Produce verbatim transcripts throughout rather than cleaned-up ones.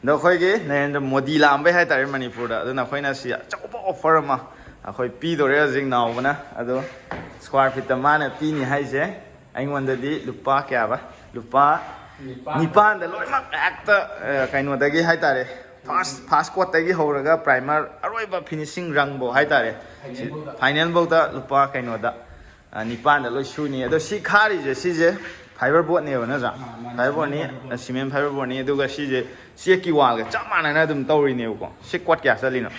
ꯑꯗꯣ ꯑꯩꯈꯣꯏꯒꯤ ꯅꯔꯦꯟꯗ꯭ꯔ ꯃꯣꯗꯤ ꯂꯥꯛꯑꯝꯕꯩ ꯍꯥꯏꯇꯥꯔꯦ ꯃꯅꯤꯄꯨꯔꯗ, ꯑꯗꯨꯅ ꯑꯩꯈꯣꯏꯅ ꯁꯤ ꯑꯆꯧꯕ ꯑꯣꯐꯔ ꯑꯃ ꯑꯩꯈꯣꯏ ꯄꯤꯗꯣꯔꯦ ꯍꯧꯖꯤꯛ ꯅꯥꯎꯕꯅ꯫ ꯑꯗꯣ ꯁ꯭ꯀ꯭ꯋꯥꯔ ꯐꯤꯠꯇ ꯃꯥꯅ ꯄꯤꯅꯤ ꯍꯥꯏꯁꯦ ꯑꯩꯉꯣꯟꯗꯗꯤ ꯂꯨꯄꯥ ꯀꯌꯥꯕ? ꯂꯨꯄꯥ ꯅꯤꯄꯥꯟꯗ ꯂꯣꯏꯅꯃꯛ ꯍꯦꯛꯇ, ꯑ, ꯀꯩꯅꯣꯗꯒꯤ ꯍꯥꯏꯇꯥꯔꯦ, ꯐꯥꯔꯁ ꯐꯥꯔꯁ ꯀꯣꯠꯇꯒꯤ ꯍꯧꯔꯒ ꯄ꯭ꯔꯥꯏꯃꯔ ꯑꯔꯣꯏꯕ ꯐꯤꯅꯤꯁꯤꯡ ꯔꯪꯕꯧ ꯍꯥꯏꯇꯥꯔꯦ, ꯐꯥꯏꯅꯦꯜꯐꯧꯗ ꯂꯨꯄꯥ ꯀꯩꯅꯣꯗ, ꯑ, ꯅꯤꯄꯥꯟꯗ ꯂꯣꯏ ꯁꯨꯅꯤ꯫ ꯑꯗꯣ ꯁꯤ ꯈꯥꯔꯤꯁꯦ, ꯁꯤꯁꯦ ꯐꯥꯏꯕꯔ ꯕꯣꯔꯗꯅꯦꯕ, ꯅꯠꯇ꯭ꯔꯥ? ꯐꯥꯏꯕꯔ ꯕꯣꯔꯗꯅꯤ, ꯁꯤꯃꯦꯟ ꯐꯥꯏꯕꯔ ꯕꯣꯔꯗꯅꯤ꯫ ꯑꯗꯨꯒ ꯁꯤꯁꯦ ꯆꯦꯛꯀꯤ ꯋꯥꯜꯒ ꯆꯞ ꯃꯥꯟꯅꯅ ꯑꯗꯨꯝ ꯇꯧꯔꯤꯅꯦꯕꯀꯣ꯫ ꯁꯤ ꯀꯣꯠ ꯀꯌꯥ ꯆꯠꯂꯤꯅꯣ?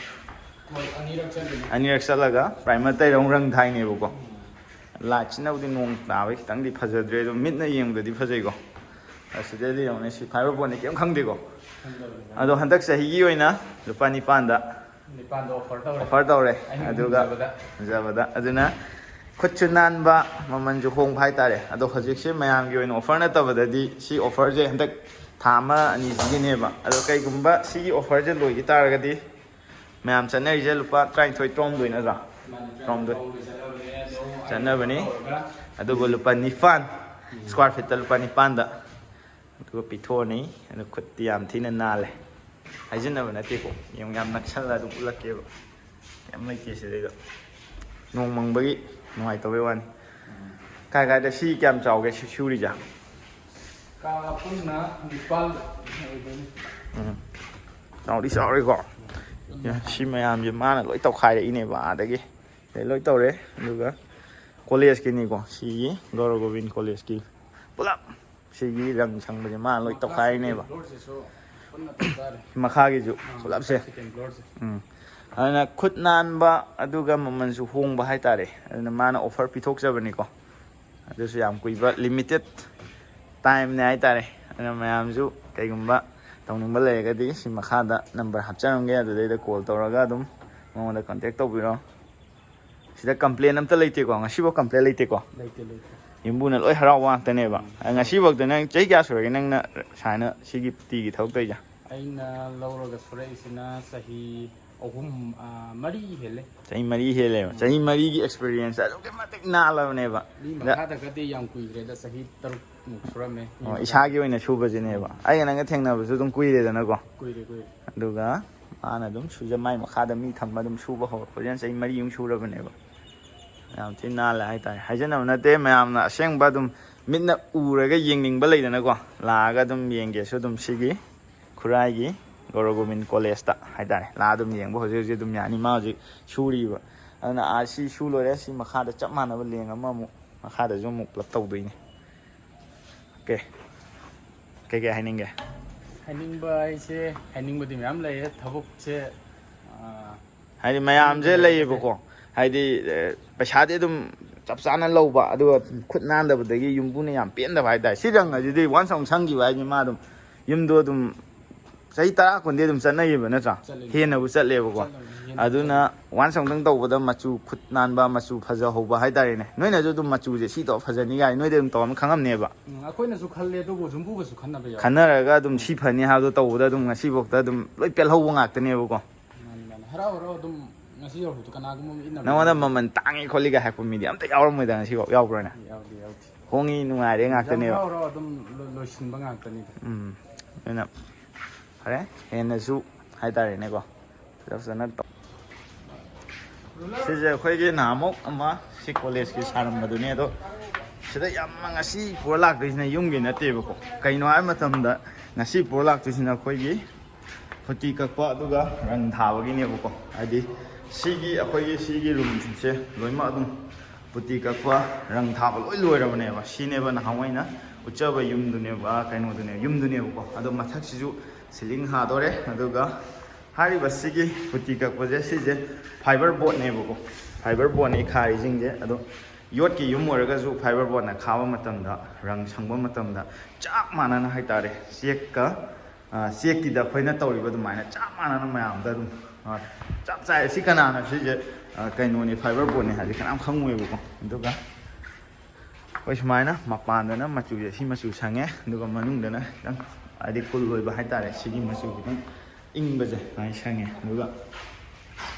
ꯑꯅꯤꯔꯛ ꯆꯠꯂꯒ ꯄ꯭ꯔꯥꯏꯃꯔ ꯇꯩꯔ ꯑꯃꯨꯛ ꯔꯪ ꯊꯥꯏꯅꯦꯕꯀꯣ꯫ ꯂꯥꯏꯠꯁꯤꯅꯕꯨꯗꯤ ꯅꯣꯡ ꯇꯥꯕꯒꯤ ꯈꯤꯇꯪꯗꯤ ꯐꯖꯗ꯭ꯔꯦ, ꯑꯗꯣ ꯃꯤꯠꯅ ꯌꯦꯡꯕꯗꯗꯤ ꯐꯖꯩꯀꯣ꯫ ꯑꯁꯤꯗꯩꯗꯤ ꯌꯦꯡꯉꯨꯅꯦ, ꯁꯤ ꯐꯥꯏꯕꯔ ꯕꯣꯔꯗꯅꯤ, ꯀꯩꯝ ꯈꯪꯗꯦꯀꯣ꯫ ꯑꯗꯣ ꯍꯟꯗꯛ ꯆꯍꯤꯒꯤ ꯑꯣꯏꯅ ꯂꯨꯄꯥ ꯅꯤꯄꯥꯟꯗ ꯅꯤꯄꯥꯟꯗ ꯑꯣꯐꯔ ꯇꯧꯔꯦ꯫ ꯑꯣꯐꯔ ꯇꯧꯔꯦ꯫ ꯑꯩꯅ ꯑꯗꯨꯒ ꯎꯖꯕꯗ꯫ ꯎꯖꯕꯗ꯫ ꯑꯗꯨꯅ ꯈꯨꯠꯁꯨ ꯅꯥꯟꯕ, ꯃꯃꯜꯁꯨ ꯍꯣꯡꯕ ꯍꯥꯏꯇꯥꯔꯦ꯫ ꯑꯗꯣ ꯍꯧꯖꯤꯛꯁꯦ ꯃꯌꯥꯝꯒꯤ ꯑꯣꯏꯅ ꯑꯣꯐꯔ ꯅꯠꯇꯕꯗꯗꯤ ꯁꯤ ꯑꯣꯐꯔꯁꯦ ꯍꯟꯗꯛ ꯊꯥ ꯑꯃ ꯑꯅꯤꯁꯤꯒꯤꯅꯦꯕ꯫ ꯑꯗꯣ ꯀꯩꯒꯨꯝꯕ ꯁꯤꯒꯤ ꯑꯣꯐꯔꯁꯦ ꯂꯣꯏꯈꯤ ꯇꯥꯔꯒꯗꯤ ꯃꯌꯥꯝ ꯆꯠꯅꯔꯤꯁꯦ ꯂꯨꯄꯥ ꯇꯔꯥꯅꯤꯊꯣꯏ, ꯇꯔꯥꯍꯨꯝꯗꯣꯏ ꯅꯠꯇ꯭ꯔꯥ? ꯇꯔꯥꯍꯨꯝꯗꯣꯏ꯫ ꯆꯠꯅꯕꯅꯤ꯫ ꯑꯗꯨꯕꯨ ꯂꯨꯄꯥ ꯅꯤꯄꯥꯟ, ꯁ꯭ꯀ꯭ꯋꯥꯔ ꯐꯤꯠꯇ ꯂꯨꯄꯥ ꯅꯤꯄꯥꯟꯗ ꯑꯗꯨꯒ ꯄꯤꯊꯣꯛꯑꯅꯤ꯫ ꯑꯗꯣ ꯈꯨꯠꯇꯤ ꯌꯥꯝ ꯊꯤꯅ ꯅꯥꯜꯂꯦ꯫ ꯍꯥꯏꯖꯤꯟꯅꯕ ꯅꯠꯇꯦꯀꯣ꯫ ꯌꯦꯡꯉꯨ, ꯌꯥꯝ ꯅꯛꯁꯜꯂ ꯑꯗꯨꯝ ꯎꯠꯂꯛꯀꯦꯕ꯫ ꯀꯩꯝ ꯂꯩꯇꯦ ꯁꯤꯗꯩꯗ꯫ ꯅꯣꯡ ꯃꯪꯕꯒꯤ ꯅꯨꯡꯉꯥꯏꯇꯕꯩ ꯋꯥꯅꯤ꯫ ꯀꯥꯏ ꯀꯥꯏꯗ ꯁꯤ ꯀꯌꯥꯝ ꯆꯥꯎꯒꯦ ꯁꯤ ꯁꯨꯔꯤꯁꯦ? ꯀꯥ ꯄꯨꯟꯅ ꯅꯤꯄꯥꯜ ꯑꯣꯏꯗꯣꯏꯅꯤ꯫ ꯎꯝ꯫ ꯆꯥꯎꯗꯤ ꯆꯥꯎꯔꯦꯀꯣ꯫ ꯁꯤ ꯃꯌꯥꯝꯁꯦ ꯃꯥꯅ ꯂꯣꯏ ꯇꯧꯈꯥꯏꯔꯛꯏꯅꯦꯕ ꯑꯥꯗꯒꯤ꯫ ꯁꯤꯗꯩ ꯂꯣꯏ ꯇꯧꯔꯦ꯫ ꯑꯗꯨꯒ ꯀꯣꯂꯦꯖꯀꯤꯅꯤꯀꯣ꯫ ꯁꯤꯒꯤ ꯒꯧꯔ ꯒꯣꯕꯤꯟ ꯀꯣꯂꯦꯖꯀꯤ ꯄꯨꯂꯞ ꯁꯤꯒꯤ ꯔꯪ ꯁꯪꯕꯁꯦ ꯃꯥꯅ ꯂꯣꯏ ꯇꯧꯈꯥꯏꯔꯤꯅꯦꯕ꯫ ꯐ꯭ꯂꯣꯔꯁꯤꯁꯨ ꯄꯨꯟꯅ ꯇꯧ ꯇꯥꯔꯦ꯫ ꯃꯈꯥꯒꯤꯁꯨ ꯑꯥ, ꯄꯨꯂꯞꯁꯦ꯫ ꯁꯦꯀꯦꯟ ꯐ꯭ꯂꯣꯔꯁꯦ꯫ ꯎꯝ꯫ ꯑꯗꯨꯅ ꯈꯨꯠ ꯅꯥꯟꯕ ꯑꯗꯨꯒ ꯃꯃꯜꯁꯨ ꯍꯣꯡꯕ ꯍꯥꯏꯇꯥꯔꯦ꯫ ꯑꯗꯨꯅ ꯃꯥꯅ ꯑꯣꯐꯔ ꯄꯤꯊꯣꯛꯆꯕꯅꯤꯀꯣ꯫ ꯑꯗꯨꯁꯨ ꯌꯥꯝ ꯀꯨꯏꯕ, ꯂꯤꯃꯤꯇꯦꯠ ꯇꯥꯏꯝꯅꯦ ꯍꯥꯏꯇꯥꯔꯦ꯫ ꯑꯗꯨꯅ ꯃꯌꯥꯝꯁꯨ ꯀꯩꯒꯨꯝꯕ ꯇꯧꯅꯤꯡꯕ ꯂꯩꯔꯒꯗꯤ ꯁꯤ ꯃꯈꯥꯗ ꯅꯝꯕꯔ ꯍꯥꯞꯆꯔꯝꯒꯦ, ꯑꯗꯨꯗꯩꯗ ꯀꯣꯜ ꯇꯧꯔꯒ ꯑꯗꯨꯝ ꯃꯉꯣꯟꯗ ꯀꯟꯇꯦꯛ ꯇꯧꯕꯤꯔꯣ꯫ ꯁꯤꯗ ꯀꯝꯄ꯭ꯂꯦꯟ ꯑꯝꯇ ꯂꯩꯇꯦꯀꯣ, ꯉꯁꯤꯐꯥꯎ ꯀꯝꯄ꯭ꯂꯦꯟ ꯂꯩꯇꯦꯀꯣ꯫ ꯂꯩꯇꯦ, ꯂꯩꯇꯦ꯫ ꯌꯨꯝꯕꯨꯅ ꯂꯣꯏ ꯍꯔꯥꯎꯕ ꯉꯥꯛꯇꯅꯦꯕ꯫ ꯎꯝ꯫ ꯑ, ꯉꯁꯤꯐꯥꯎꯗ ꯅꯪ ꯆꯍꯤ ꯀꯌꯥ ꯁꯨꯔꯒꯦ ꯅꯪꯅ ꯁꯨꯃꯥꯏꯅ ꯁꯤꯒꯤ ꯇꯤꯒꯤ ꯊꯕꯛ ꯇꯧꯔꯤꯁꯦ? ꯑꯩꯅ ꯂꯧꯔꯒ ꯁꯨꯔꯛꯏꯁꯤꯅ ꯆꯍꯤ ꯑꯍꯨꯝ, ꯑ, ꯃꯔꯤ ꯍꯦꯜꯂꯦ꯫ ꯆꯍꯤ ꯃꯔꯤ ꯍꯦꯜꯂꯦꯕ꯫ ꯎꯝ꯫ ꯆꯍꯤ ꯃꯔꯤꯒꯤ ꯑꯦꯛꯁꯄꯤꯔꯤꯌꯦꯟꯁ ꯑꯗꯨꯛꯀꯤ ꯃꯇꯤꯛ ꯅꯥꯜꯂꯕꯅꯦꯕ꯫ ꯃꯤ ꯑꯗ ꯃꯈꯥꯗꯒꯗꯤ ꯌꯥꯝ ꯀꯨꯏꯈ꯭ꯔꯦꯗ, ꯆꯍꯤ ꯇꯔꯨꯛ꯫ ꯑꯃꯨꯛ ꯁꯨꯔꯝꯃꯦ꯫ ꯑꯣ, ꯏꯁꯥꯒꯤ ꯑꯣꯏꯅ ꯁꯨꯕꯁꯤꯅꯦꯕ꯫ ꯑꯩꯒ ꯅꯪꯒ ꯊꯦꯡꯅꯕꯁꯨ ꯑꯗꯨꯝ ꯀꯨꯏꯔꯦꯗꯅꯀꯣ꯫ ꯀꯨꯏꯔꯦ ꯀꯨꯏꯔꯦ꯫ ꯑꯗꯨꯒ ꯃꯥꯅ ꯑꯗꯨꯝ ꯁꯨꯖ ꯃꯥꯏ ꯃꯈꯥꯗ ꯃꯤ ꯊꯝꯕ ꯑꯗꯨꯝ ꯁꯨꯕ ꯍꯧꯔꯛꯄꯁꯤꯅ ꯆꯍꯤ ꯃꯔꯤꯃꯨꯛ ꯁꯨꯔꯕꯅꯦꯕ꯫ ꯌꯥꯝ ꯊꯤꯅ ꯅꯥꯜꯂꯦ ꯍꯥꯏꯇꯥꯔꯦ꯫ ꯍꯥꯏꯖꯅꯕ ꯅꯠꯇꯦ, ꯃꯌꯥꯝꯅ ꯑꯁꯦꯡꯕ ꯑꯗꯨꯝ ꯃꯤꯠꯅ ꯎꯔꯒ ꯌꯦꯡꯅꯤꯡꯕ ꯂꯩꯗꯅꯀꯣ, ꯂꯥꯛꯑꯒ ꯑꯗꯨꯝ ꯌꯦꯡꯒꯦꯁꯨ ꯑꯗꯨꯝ ꯁꯤꯒꯤ ꯈꯨꯔꯥꯏꯒꯤ ꯒꯧꯔ ꯒꯣꯕꯤꯟ ꯀꯣꯂꯦꯖꯇ ꯍꯥꯏꯇꯥꯔꯦ꯫ ꯂꯥꯛꯑ ꯑꯗꯨꯝ ꯌꯦꯡꯕ ꯍꯧꯖꯤꯛ ꯍꯧꯖꯤꯛ ꯑꯗꯨꯝ ꯌꯥꯅꯤ꯫ ꯃꯥ ꯍꯧꯖꯤꯛ ꯁꯨꯔꯤꯕ꯫ ꯑꯗꯨꯅ ꯑꯥ ꯁꯤ ꯁꯨ ꯂꯣꯏꯔꯦ, ꯁꯤ ꯃꯈꯥꯗ ꯆꯞ ꯃꯥꯟꯅꯕ ꯂꯦꯡ ꯑꯃ ꯑꯃꯨꯛ ꯃꯈꯥꯗꯁꯨ ꯑꯃꯨꯛ ꯄꯨꯂꯞ ꯇꯧꯗꯣꯏꯅꯤ꯫ ꯑꯣꯀꯦ꯫ ꯀꯩꯀꯩ ꯍꯥꯏꯅꯤꯡꯒꯦ? ꯍꯥꯏꯅꯤꯡꯕ ꯍꯥꯏꯁꯦ, ꯍꯥꯏꯅꯤꯡꯕꯗꯤ ꯃꯌꯥꯝ ꯂꯩꯌꯦ꯫ ꯊꯕꯛꯁꯦ, ꯑꯥ, ꯍꯥꯏꯗꯤ ꯃꯌꯥꯝꯁꯦ ꯂꯩꯌꯦꯕꯀꯣ, ꯍꯥꯏꯗꯤ ꯑꯦ, ꯄꯩꯁꯥꯗꯤ ꯑꯗꯨꯝ ꯆꯞ ꯆꯥꯅ ꯂꯧꯕ, ꯑꯗꯨꯒ ꯈꯨꯠ ꯅꯥꯟꯗꯕꯗꯒꯤ ꯌꯨꯝꯕꯨꯅ ꯌꯥꯝ ꯄꯦꯟꯗꯕ ꯍꯥꯏꯇꯥꯔꯦ꯫ ꯁꯤ ꯔꯪ ꯑꯁꯤꯗꯤ ꯋꯥꯟꯁ ꯑꯃꯨꯛ ꯁꯪꯈꯤꯕ ꯍꯥꯏꯁꯦ ꯃꯥ ꯑꯗꯨꯝ ꯌꯨꯝꯗꯣ ꯑꯗꯨꯝ ꯆꯍꯤ ꯇꯔꯥ ꯀꯨꯟꯗꯤ ꯑꯗꯨꯝ ꯆꯠꯅꯈꯤꯕ ꯅꯠꯇ꯭ꯔꯥ? ꯆꯠꯂꯤꯅꯦ꯫ ꯍꯦꯟꯅꯕꯨ ꯆꯠꯂꯦꯕꯀꯣ꯫ ꯆꯠꯂꯤꯅꯦ, ꯍꯦꯟꯅꯕꯨ ꯑꯗꯨꯅ ꯆꯠꯂꯤꯅꯦ꯫ ꯋꯥꯟꯁ ꯑꯃꯨꯛꯇꯪ ꯇꯧꯕꯗ ꯃꯆꯨ ꯈꯨꯠ ꯅꯥꯟꯕ, ꯃꯆꯨ ꯐꯖꯍꯧꯕ ꯍꯥꯏꯇꯥꯔꯦꯅꯦ꯫ ꯅꯣꯏꯅꯁꯨ ꯑꯗꯨꯝ ꯃꯆꯨꯁꯦ ꯁꯤ ꯇꯧꯔ ꯐꯖꯅꯤ ꯀꯥꯏ ꯅꯣꯏꯗꯤ ꯑꯗꯨꯝ ꯇꯧꯔꯝ ꯈꯪꯉꯝꯅꯦꯕ꯫ ꯎꯝ, ꯑꯩꯈꯣꯏꯅꯁꯨ ꯈꯜꯂꯦ, ꯑꯗꯨꯕꯨ ꯌꯨꯝꯕꯨꯒꯁꯨ ꯈꯟꯅꯕ ꯌꯥꯎꯋꯦ꯫ ꯈꯟꯅꯔꯒ ꯑꯗꯨꯝ ꯁꯤ ꯐꯅꯤ ꯍꯥꯏꯕꯗꯣ ꯇꯧꯕꯗ ꯑꯗꯨꯝ ꯉꯁꯤꯐꯥꯎꯗ ꯑꯗꯨꯝ ꯂꯣꯏ ꯄꯦꯜꯍꯧꯕ ꯉꯥꯛꯇꯅꯦꯕꯀꯣ꯫ ꯃꯥꯅꯤ, ꯃꯥꯅꯤ꯫ ꯍꯔꯥꯎ ꯍꯔꯥꯎ ꯑꯗꯨꯝ ꯉꯁꯤ ꯌꯧꯔꯛꯄꯗꯣ ꯀꯅꯥꯒꯨꯝꯕ ꯑꯃ ꯏꯟꯅꯕ ꯅꯉꯣꯟꯗ ꯌꯥꯎꯋꯦ꯫ ꯃꯃꯜ ꯇꯥꯡꯉꯤ ꯈꯣꯠꯂꯤꯒ ꯍꯥꯏꯔꯛꯄ ꯃꯤꯗꯤ ꯑꯝꯇ ꯌꯥꯎꯔꯝꯃꯣꯏꯗ ꯉꯁꯤꯐꯥꯎ꯫ ꯌꯥꯎꯕ꯭ꯔꯥꯅꯦ? ꯌꯥꯎꯗꯦ, ꯌꯥꯎꯗꯦ꯫ ꯍꯣꯡꯉꯤ ꯅꯨꯡꯉꯥꯏꯔꯦ ꯌꯥꯝ ꯉꯥꯛꯇꯅꯦꯕ꯫ ꯍꯔꯥꯎ ꯍꯔꯥꯎ ꯑꯗꯨꯝ ꯂꯣ-, ꯂꯣꯏꯁꯤꯟꯕ ꯉꯥꯛꯇꯅꯤꯗ꯫ ꯎꯝ꯫ ꯑꯗꯨꯅ ꯐꯔꯦ, ꯍꯦꯟꯅꯁꯨ ꯍꯥꯏꯇꯥꯔꯦꯅꯦꯀꯣ, ꯐꯖ ꯐꯖꯅ ꯇꯧ꯫ ꯁꯤꯁꯦ ꯑꯩꯈꯣꯏꯒꯤ ꯅꯍꯥꯟꯃꯨꯛ ꯑꯃ ꯁꯤ ꯀꯣꯂꯦꯖꯀꯤ ꯁꯥꯔꯝꯕꯗꯨꯅꯦ꯫ ꯑꯗꯣ ꯁꯤꯗ ꯌꯥꯝꯅ ꯉꯁꯤ ꯄꯨꯔ ꯂꯥꯛꯇꯣꯏꯁꯤꯅ ꯌꯨꯝꯒꯤ ꯅꯠꯇꯦꯕꯀꯣ꯫ ꯀꯩꯅꯣ ꯍꯥꯏꯕ ꯃꯇꯝꯗ ꯉꯁꯤ ꯄꯨꯔ ꯂꯥꯛꯇꯣꯏꯁꯤꯅ ꯑꯩꯈꯣꯏꯒꯤ ꯐꯨꯇꯤ ꯀꯛꯄ ꯑꯗꯨꯒ ꯔꯪ ꯊꯥꯕꯒꯤꯅꯦꯕꯀꯣ꯫ ꯍꯥꯏꯗꯤ ꯁꯤꯒꯤ ꯑꯩꯈꯣꯏꯒꯤ ꯁꯤꯒꯤ ꯔꯨꯝꯁꯤꯡꯁꯦ ꯂꯣꯏꯅꯃꯛ ꯑꯗꯨꯝ ꯐꯨꯇꯤ ꯀꯛꯄ, ꯔꯪ ꯊꯥꯕ ꯂꯣꯏ ꯂꯣꯏꯔꯕꯅꯦꯕ꯫ ꯁꯤꯅꯦꯕ ꯅꯍꯥꯟꯋꯥꯏꯅ ꯎꯠꯆꯕ ꯌꯨꯝꯗꯨꯅꯦꯕ, ꯀꯩꯅꯣꯗꯨꯅꯦ, ꯌꯨꯝꯗꯨꯅꯦꯕꯀꯣ꯫ ꯑꯗꯣ ꯃꯊꯛꯁꯤꯁꯨ ꯁꯤꯂꯤꯡ ꯊꯥꯗꯣꯔꯦ꯫ ꯑꯗꯨꯒ ꯍꯥꯏꯔꯤꯕ ꯁꯤꯒꯤ ꯐꯨꯇꯤ ꯀꯛꯄꯁꯦ, ꯁꯤꯁꯦ ꯐꯥꯏꯕꯔ ꯕꯣꯔꯗꯅꯦꯕꯀꯣ꯫ ꯐꯥꯏꯕꯔ ꯕꯣꯔꯗꯅꯦ ꯈꯥꯔꯤꯁꯤꯡꯁꯦ꯫ ꯑꯗꯣ ꯌꯣꯠꯀꯤ ꯌꯨꯝ ꯑꯣꯏꯔꯒꯁꯨ ꯐꯥꯏꯕꯔ ꯕꯣꯔꯗꯅ ꯈꯥꯕ ꯃꯇꯝꯗ, ꯔꯪ ꯁꯪꯕ ꯃꯇꯝꯗ ꯆꯞ ꯃꯥꯟꯅꯅ ꯍꯥꯏꯇꯥꯔꯦ, ꯆꯦꯛꯀ, ꯑ, ꯆꯦꯛꯀꯤꯗ ꯑꯩꯈꯣꯏꯅ ꯇꯧꯔꯤꯕ ꯑꯗꯨꯃꯥꯏꯅ ꯆꯞ ꯃꯥꯟꯅꯅ ꯃꯌꯥꯝꯗ ꯑꯗꯨꯝ, ꯑ, ꯆꯞ ꯆꯥꯏ꯫ ꯁꯤ ꯀꯅꯥꯅꯣ? ꯁꯤꯁꯦ, ꯑ, ꯀꯩꯅꯣꯅꯤ, ꯐꯥꯏꯕꯔ ꯕꯣꯔꯗꯅꯤ ꯍꯥꯏꯁꯦ ꯀꯅꯥꯝ ꯈꯪꯉꯣꯏꯕꯀꯣ꯫ ꯑꯗꯨꯒ ꯑꯩꯈꯣꯏ ꯁꯨꯃꯥꯏꯅ ꯃꯄꯥꯟꯗꯅ ꯃꯆꯨꯁꯦ ꯁꯤ ꯃꯆꯨ ꯁꯪꯉꯦ, ꯑꯗꯨꯒ ꯃꯅꯨꯡꯗꯅ ꯈꯤꯇꯪ ꯍꯥꯏꯗꯤ ꯀꯨꯜ ꯑꯣꯏꯕ ꯍꯥꯏꯇꯥꯔꯦ, ꯁꯤꯒꯤ ꯃꯆꯨ ꯈꯤꯇꯪ ꯏꯪꯕꯁꯦ ꯑꯗꯨꯃꯥꯏꯅ ꯁꯪꯉꯦ꯫ ꯑꯗꯨꯒ